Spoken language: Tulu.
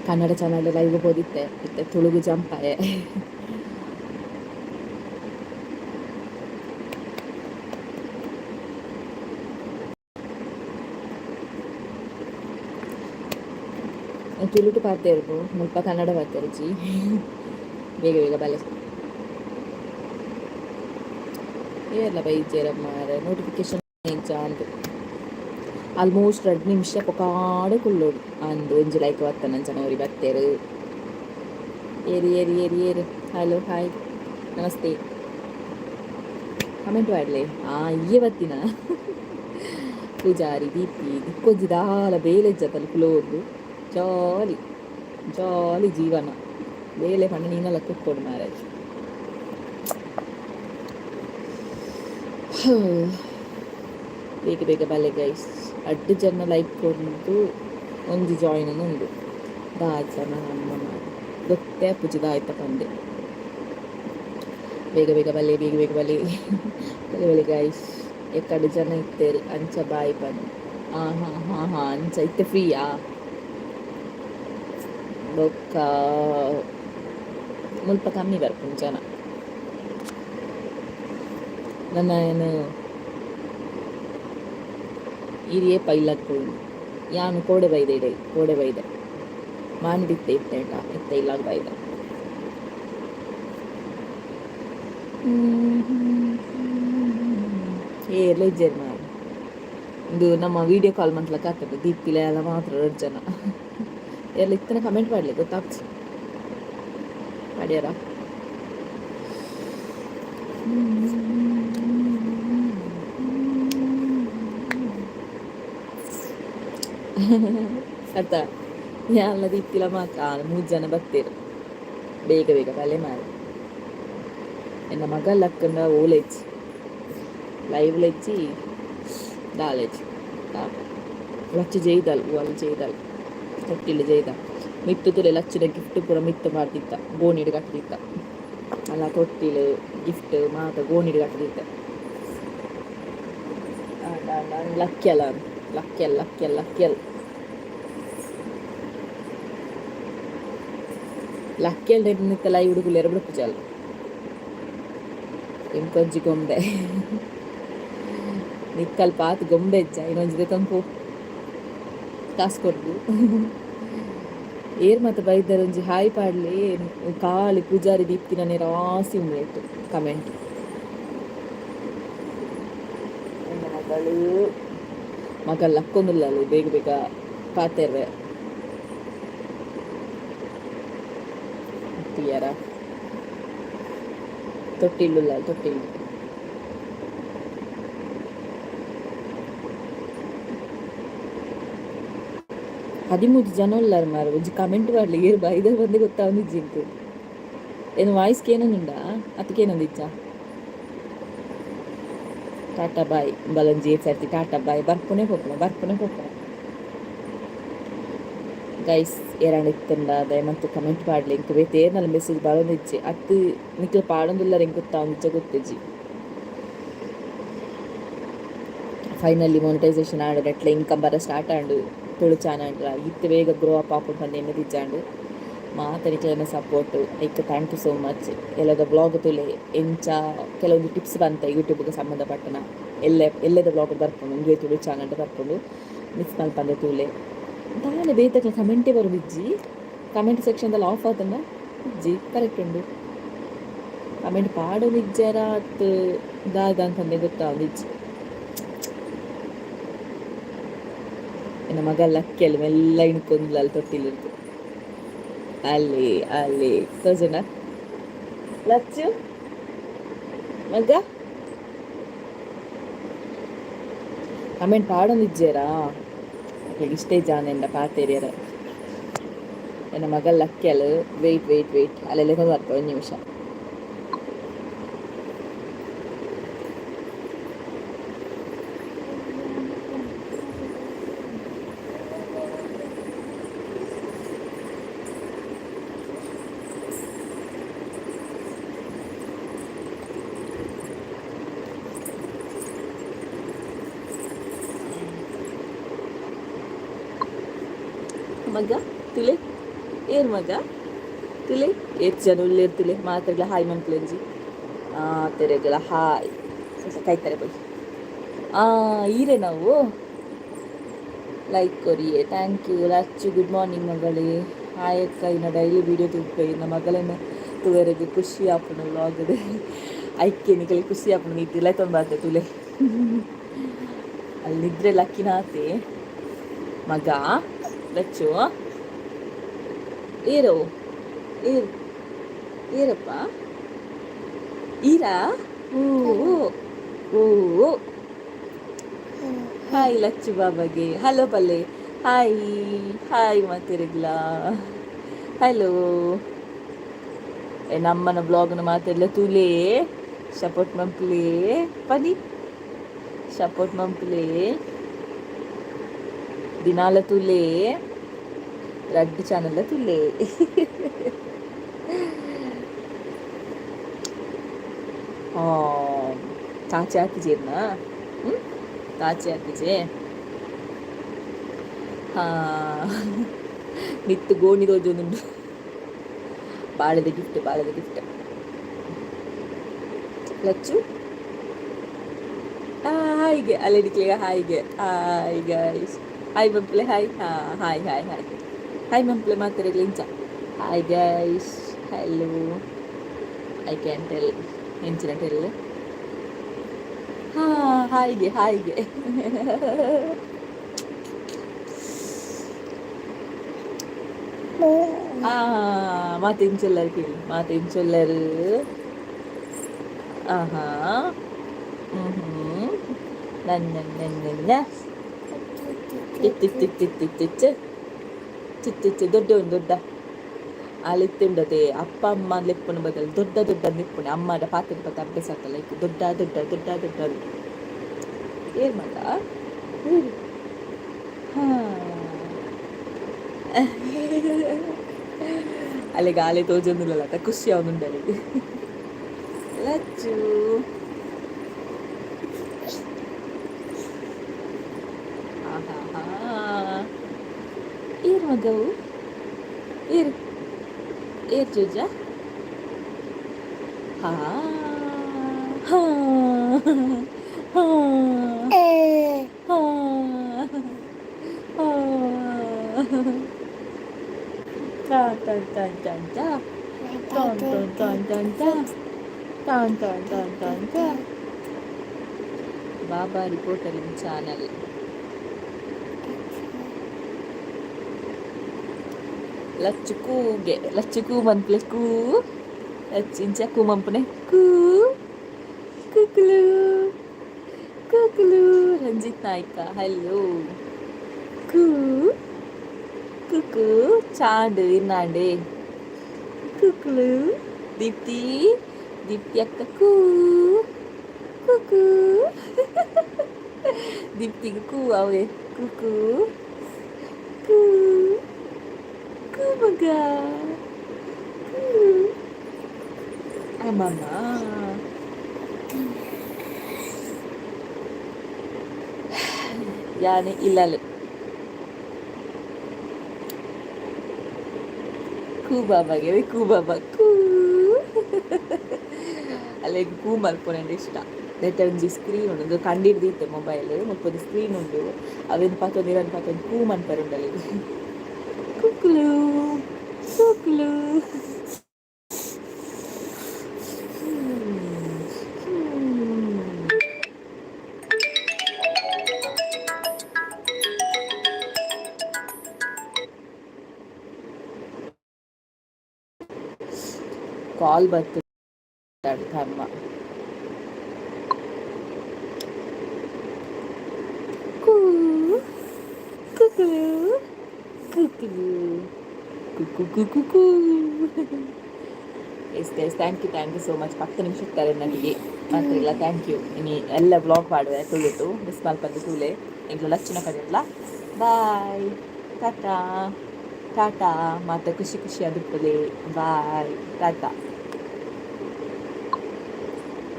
ಕನ್ನಡ ಚಾನಲ್ ಲೈವ್ ಪೋದಿತ್ತೆ, ಇತ್ತೆ ತುಳುಗು ಜಂಪಾಯೆ. ತುಳುಟು ಪಾತೆರ್ಬು, ಮುಲ್ಪ ಕನ್ನಡ ಪಾತೆರ್ಜಿ. ಬೇಗ ಬೇಗ ಬಲೆ. ಏರ್ಲ ಬೈಜೆರ ಮಾರೆ, ನೋಟಿಫಿಕೇಶನ್ ಅಂದ್. ಆಲ್ಮೋಸ್ಟ್ 2 ನಿಮಿಷ ಪೊಕಾಡೆ ಕುಲ್ಲೋಡು. ಅಂದು ಒಂಜಿ ಲೈಕ್ ಬತ್ತನಂಚನ ಒರಿ ಬತ್ತೇರು. ಏರಿ ಏರಿ ಏರಿ ಏರು? Hello, hi, namaste. ಕಮೆಂಟ್ ಮಾಡಲಿ. ಆ ಇಯ್ಯೆ ಬತ್ತಿನ ಪೂಜಾರಿ ದೀಪ್ತಿ ದಿಕ್ಕೊಂಜಿ ದಾಲ ಬೇಲೆ ಇಜ್ಜತಲ್ಲ, ಕುಲೋದು ಜಾಲಿ ಜಾಲಿ ಜೀವನ. ಬೇಲೆ ಪಂಡ ನೀನಲ್ಲ ಕುಕ್ಕೊಡು ಮ್ಯಾರೇಜ್. ಬೇಗ ಬೇಗ ಬಲೆ ಗೈಸ್. ಅಡ್ಡು ಜನ ಲೈಕ್ ಕೊರ್ದು, ಒಂಜಿ ಜಾಯಿನ್ ಉಂಡು. ದಾ ಜನ ನಮ್ಮ ಮಾಡಿ ಗೊತ್ತೇ ಪೂಜೆ ಆಯ್ತಾ ಪಂದೆ. ಬೇಗ ಬೇಗ ಬಲೆ, ಬೇಗ ಬೇಗ ಬಲೆ, ಬಲೆ ಬಲೆ ಗೈಸ್. ಎಕ್ಕಡೆ ಜನ ಇತ್ತೇರು ಅಂಚ ಬಾಯ್ ಪಂದ್. ಹಾಂ ಹಾಂ ಹಾಂ ಹಾಂ ಅಂಚ ಇತ್ತೆ ಫ್ರೀಯಾ? ಬೊಕ್ಕ ಮುಲ್ಪ ಕಮ್ಮಿ ಬರ್ಪುಂಡು ಜನ. ನನ್ನ ಏನು ಈರಿಯೇ ಪೈಲಕ್ಕುಂಡು. ಯಾನು ಕೋಡೆ ಬೈದೆ, ಇಡೆ ಕೋಡೆ ಬೈದೆ. ಮಾನಿಡಿತ್ತೆ ಇತ್ತೆ ಇತ್ತೆ ಇಲ್ಲಾಗ ಬೈದೆ. ಏರ್ಲ ಇಜ್ಜೆರ್ ಮಾರ್ರೆ. ಇದು ನಮ್ಮ ವಿಡಿಯೋ ಕಾಲ್ ಮಂತ್ಲಕ್ಕ ಆಗ್ತದೆ. ದೀಪ್ತಿಲೆ ಎಲ್ಲ ಮಾತ್ರ ಎರಡು ಜನ. ಎಲ್ಲ ಇತ್ತನ ಕಮೆಂಟ್ ಮಾಡಲಿ, ಗೊತ್ತಾಗ್ತದೆ. ಮಾಡ್ಯಾರ? ಅರ್ಥ ಯಾನ್ಲ ದೀಪ್ತಿಲ ಮಾತ್ರ ಮೂರು ಜನ ಬತ್ತೀರು. ಬೇಗ ಬೇಗ ಬಲೆ ಮಾರು. ಎನ್ನ ಮಗ ಲಕ್ಕಂಡ ಓಲೆಜ್ಜಿ, ಲೈವ್ ಲೆಜ್ಜಿ, ದಾಲೆಜ್ಜಿ. ಲಚ್ಚು ಜೈದಲ್ ಅಲ್ಲಿ ಜೈದಲ್ ತೊಟ್ಟಿಲ್ ಜೈದ. ಮಿತ್ತು ತುಲೆ ಲಚ್ಚಿನ ಗಿಫ್ಟ್ ಪೂರ ಮಿತ್ತು ಮಾಡ್ದಿತ್ತ, ಗೋಣಿಡ್ ಕಟ್ಟದಿತ್ತ ಅಲ್ಲ. ತೊಟ್ಟಿಲು, ಗಿಫ್ಟ್ ಮಾತ ಗೋಣಿಡ್ ಕಟ್ಟದಿತ್ತ. ಲಕ್ಕ್ಯಲ ಲಕ್ಕ್ಯಲ್ ಲಕ್ಕ್ಯಲ್ ಲಕ್ಕ್ಯಲ್ ಲಕ್ಕ್ಯಲ್. ನಿತ್ತ ಲೈವ್ ಹುಡುಗುಲೆರ ಬಿಡುಪುಜಲ್. ಇಂಕೊಂಜಿ ಗೊಂಬೆ ನಿಕ್ಕಲ್ ಪಾತ್ ಗೊಂಬೆ ಇಜ್ಜ, ಇನ್ನೊಂಜಿ ದೆತೊಂದು ಕಾಸು ಕೊರ್ದು. ಏರ್ ಮಾತ ಬೈದರ್? ಒಂಜಿ ಹಾಯ್ ಪಾಡ್ಲಿ. ಖಾಲಿ ಪೂಜಾರಿ ದೀಪ್ತಿನ ರಾಸಿ ಉಂಡು ಕಮೆಂಟ್. ಮಗಳು ಮಗಲ್ ಲಕ್ಕೊಂದುಲ್ಲ. ಬೇಗ ಬೇಗ ಪಾತೆರ್ವೆ ತೀಯರ. ತೊಟ್ಟಿಲ್ಲುಲ್ಲ ತೊಟ್ಟಿಲ್ಲು. 13 ಜನ ಉಲ್ಲಾರ ಮಾರ. ಒಂಜಿ ಕಮೆಂಟ್ ಮಾಡ್ಲಿ. ಏರ್ ಬೈದರ್ ಬಂದು ಗೊತ್ತಾವೊಂದಿಜ್ಜಿ ಎಂಕ್. ಏನು ವಾಯ್ಸ್ ಕೇನೊಂದುಂಡಾ ಅತ್ತ ಕೇನೊಂದಿಜ್ಜಾ? ಟಾಟಾ ಬಾಯ್ ಬಲಂಜಿ ಸರ್ತಿ. ಟಾಟಾ ಬಾಯ್. ಬರ್ಪುನೆ ಪೋಪುನ, ಬರ್ಪುನೆ ಪೋಪುನ. Guys, ಏರಾಂಡ ಇತ್ತಂಡ ದಯಮಂತು comment ಪಾಡ್ಲಿ. ಎಂಕ್ ಬೇತೆ ಏರ್ನಲ ಮೆಸೇಜ್ ಬರೋದಿಜ್ಜಿ. ಅತ್ತು ನಿಕ್ಲು ಪಾಡೊಂದುಲ್ಲರ್, ಎಂಕ್ ಗೊತ್ತಾವೊಂದಿಜ್ಜ, ಗೊತ್ತಿಜ್ಜಿ. ಫೈನಲಿ ಮೊನಿಟೈಸೇಷನ್ ಆಂಡ್. ಎಟ್ಲ ಇನ್ಕಮ್ ಬರ ಸ್ಟಾರ್ಟ್ ಆಂಡ್. ತುಳು ಚಾನಲ್ ಇತ್ತೆ ಬೇಗ ಗ್ರೋ ಅಪ್ ಆಪುಂಡು ಪಂದ್ ಎನ್ನುದಿಜ್ಜಾಂಡ್. ಮಾತ ನಿಕ್ಲೆನ ಸಪೋರ್ಟ್ ಐಕ್ thank you so much. ಎಲ್ಲದ ಬ್ಲಾಗ್ ತೂಲೆ. ಎಂಚ ಕೆಲವೊಂದು ಟಿಪ್ಸ್ ಬಂತ ಯೂಟ್ಯೂಬ್ಗೆ ಸಂಬಂಧಪಟ್ಟನ ಎಲ್ಲ ಎಲ್ಲದ ಬ್ಲಾಗ್ ಬರ್ಪುಂಡು. ಉಂದುವೇ ತುಳು ಚಾನಲ್ ಬರ್ಪುಂಡು, ಮಿಸ್ ಮಲ್ಪಂದೆ ತೂಲೆ. ದಾನೆ ಬೇತಕ್ಲ ಕಮೆಂಟೇ ಬರುದಿಜ್ಜಿ? Comment ಸೆಕ್ಷನ್ದಲ್ಲಿ of ಆತಂಡ? ಇಜ್ಜಿ, ಕರೆಕ್ಟ್ ಉಂಡು. ಕಮೆಂಟ್ ಪಾಡೊಂದಿಜ್ಜಾರ ಅತ್ ದಾದ ಅಂತಂದೆ ಗೊತ್ತಾವೊಂದಿಜ್ಜಿ. ಎನ್ನ ಮಗ ಲಕ್ಕಿಯಲ್ಲಿ ಮೆಲ್ಲ ಇಣ್ಕೊಂದ್ಲ ಅಲ್ಲಿ ತೊಟ್ಟಿಲಿರ್ತು. ಅಲ್ಲಿ ಅಲ್ಲಿ ತೋಜುಂಡ ಲಚ್ಚು ಮಗ? ಕಮೆಂಟ್ ಪಾಡೊಂದಿಜ್ಜೇರಾ? ಅಕ್ಲೆಗ್ ಇಷ್ಟೇ ಜಾನೆಂಡ ಪಾತೆರ್ಯರ. ಎನ್ನ ಮಗ ಲಕ್ಕ್ಯಲ್. ವೆಯ್ಟ್ ವೆಯ್ಟ್ ವೆಯ್ಟ್, ಅಲ್ಲೆಲ್ಲ ಬರ್ಪ, ಒಂದು ನಿಮಿಷ. ಮಗ ತುಲೆ. ಏರ್ ಮಗ ತುಲೆ? ಏತ್ ಜನ ಉಲ್ಲೇರ್ ತುಲೆ. ಮಾತೆರ್ಗ್ಲ ಹಾಯ್ ಮನ್ಪುಲೆಂಜಿ. ಮಾತೆರೆಗ್ಲ ಹಾಯ್. ಕೈತರೆ ಪೋಯಿ. ಈರೆ ನಾವು ಲೈಕ್ ಕೊರಿಯೆ, thank you Lachchu. Good morning ಮಗಳೇ. ಹಾಯ್ ಅಕ್ಕ, ಇನ್ನು ಡೈಲಿ ವೀಡಿಯೋ ತೂಪೆ. ಇನ್ನು ಮಗಳನ್ನ ತೂವರೆಗೆ ಖುಷಿ ಆಪುಂಡು ವ್ಲಾಗ್. ಐಕೆ ನಿಕಲೆ ಖುಷಿ ಆಪುಂಡು. ನಿದ್ರೆ ತೊಂಬಾತೆ ತುಲೆ. ಅಲ್ಲಿ ನಿದ್ರೆ ಲಕ್ಕಿನಾತೆ ಮಗ ಲಚ್ಚು. ಏರೋ ಏರ್ ಏರಪ್ಪ ಈರಾ? ಓ ಓ, ಹಾಯ್ ಲಚ್ಚು ಬಾಬಾಗೆ. ಹಲೋ ಪಲ್ಲೆ. ಹಾಯ್ ಹಾಯ್ ಮಾತೆರೆಗ್ಲಾ ಹಲೋ. ನಮ್ಮನ ಬ್ಲಾಗ್ನ ಮಾತೆರ್ಲ ತೂಲೆ, ಸಪೋರ್ಟ್ ಮಂಪ್ಲೆ ಪನಿ, ಸಪೋರ್ಟ್ ಮಂಪ್ಲೆ. ದಿನಾಲ ತೂಲೆ, ರಡ್ಡ್ ಚಾನಲ್ ತೂಲೆ. ಚಾಚಿ ಹಾಕಿಜೇರ್ನ? ಹ್ಞೂ, ತಾಚಿ ಹಾಕಿಜೆ. ಹಾಂ, ನಿತ್ತು ಗೋಣಿ ತೋಜೊಂದುಂಡು. ಬಾಳೆದ ಗಿಫ್ಟ್, ಬಾಳೆದ ಗಿಫ್ಟ್ ಲಚ್ಚು. ಹಾಯ್ಗೆ ಅಲ್ಲೆಡಿಕ್ಲಿಗ ಹಾಯ್ಗೆ. ಹಾಯ್ ಗೈಸ್, ಹಾಯ್ ಮಂಪ್ಲೆ. ಹಾಯ್. ಹಾ, ಹಾಯ್ ಹಾಯ್ ಹಾಯ್ ಹಾಯ್ ಮಂಪ್ಲೆ ಮಾತೆರೆಗ್ಲ ಇಂಚ. Hi guys, hello. I can tell ಎಂಚಿನ ಟೆಲ್. ಹಾ, ಹಾಯ್ಗೆ ಹಾಯ್ಗೆ. ಮಾತೆಂಚೊಲ್ಲರು ಕೇಳಿ, ಮಾತೆಂಚೊಲ್ಲರು? ಆಹಾ, ಹ್ಞೂ ಹ್ಞೂ ನನ್ನ ನನ್ನ ಚಿಚ್ಚ ಚಿಚ್ಚ ದೊಡ್ಡ ಒಂದು ದೊಡ್ಡ ಅಲ್ಲಿತ್ತುಂಡತೆ. ಅಪ್ಪ ಅಮ್ಮ ಲೆಪ್ಪುನ ಬದಲು ದೊಡ್ಡ ದೊಡ್ಡ ನಿಪ್ಪುಣೆ. ಅಮ್ಮಡ ಪಾತ್ರೆ ಪತ್ತ ಅಭ್ಯಾಸ ಆಗ್ತಲ್ಲ. ಲೈಕ್ ದೊಡ್ಡ ದೊಡ್ಡ ದೊಡ್ಡ ದೊಡ್ಡ. ಏನ್ ಮಗ? ಹಾಂ, ಅಲ್ಲಿಗೆ ಆಲೆ ತೋಜೊಂದುಲ್ಲಲ್ಲ, ಖುಷಿ ಅವನುಂಡು ಅಲ್ಲಿಗೆ ಲಚ್ಚು. ಆಹಾ, ಏರ್ ಮಗವು? ಏರು ಏರ್ ಜೋಜ? ಹಾ ಹಾ ಹಾ ಹಾ ಹಾ. ಟಾನ್ ಟಾನ್ ಟಾನ್ ಟಾನ್ ಟಾ ಟಾನ್ ಟಾನ್ ಟಾನ್ ಟಾನ್ ಟಾ ಟಾನ್ ಟಾನ್ ಟಾನ್ ಟಾನ್ ಟಾ. ಬಾಬಾ ರಿಪೋರ್ಟರ್ ಇನ್ ಚಾನಲ್. ಲಚ್ಚು ಕೂಗೆ, ಲಚ್ಚು ಕೂ ಮನ್ಪ್ಲೆ. ಕೂ ಲಚ್ಚು ಇಂಚ ಕೂ ಮಂಪುನೆ. ಕೂ ಕುಕ್ಲು ಕುಕ್ಲು. ರಂಜಿತ್ ನಾಯ್ಕ ಹಲೋ. ಕೂ ಕುಕು ಚಾಂಡು ಇನ್ನಾಂಡೆ. ಕುಕ್ಲು ದೀಪ್ತಿ, ದೀಪ್ತಿ ಅಕ್ಕ ಕೂ ಕುಕು. ದೀಪ್ತಿಗೆ ಕೂ ಅವೇ. ಕುಕು ಕೂ ಕೂ ಮಗ ಕೂ. ಅಮ್ಮಮ್ಮ ಯಾನೆ ಇಲ್ಲಲ್ ಕೂ ಬಾಬಾಗೆ. ಕೂ ಬಾಬಾ ಕೂ. ಅಲ್ಲಿಗೆ ಕೂ ಮಲ್ಪೊನಂಡ ಇಷ್ಟ. ನೆಟ್ಟ ಒಂಜಿ ಸ್ಕ್ರೀನ್ ಉಂಡು. ಉಂದು ಕಂಡಿಡ್ದಿತ್ತೆ ಮೊಬೈಲ್ ಮುಪ್ಪೊಂದು ಸ್ಕ್ರೀನ್ ಉಂಡು. ಅವೆನ್ ಪತ್ತೊಂದು ಇರನ್ ಪತ್ತೊಂದು ಕೂ ಮನ್ಪರೆ ಉಂಡು ಅಲ್ಲಿಗೆ. ಕುಕ್ಲು ಕುಕ್ಲು. ಕಾಲ್ ಬರ್ತದೆ ಕರ್ಮ. ಕೂ ಕುಕು ಕುಕು ಕುಕು ಕುಕು ಕೂ. Yes guys, thank you, thank you so much. 10 ನಿಮಿಷ ನನಗೆ ಮಾತ್ರ ಇಲ್ಲ. Thank you. ಇನಿ ಎಲ್ಲ ಬ್ಲಾಗ್ ಮಾಡುವೆ ತುಳುಟು. ಮಿಸ್ ಮಲ್ಪಂದೆ ತೂಲೆ. ಎಂಕ್ಲ ಲಚ್ಚಿನ ಕಡೆಲ್ಲ. ಬಾಯ್, ಟಾಟಾ ಟಾಟಾ. ಮಾತ ಖುಷಿ ಖುಷಿ ಆದಿಪ್ಪುಲೆ. ಬಾಯ್, ಟಾಟಾ.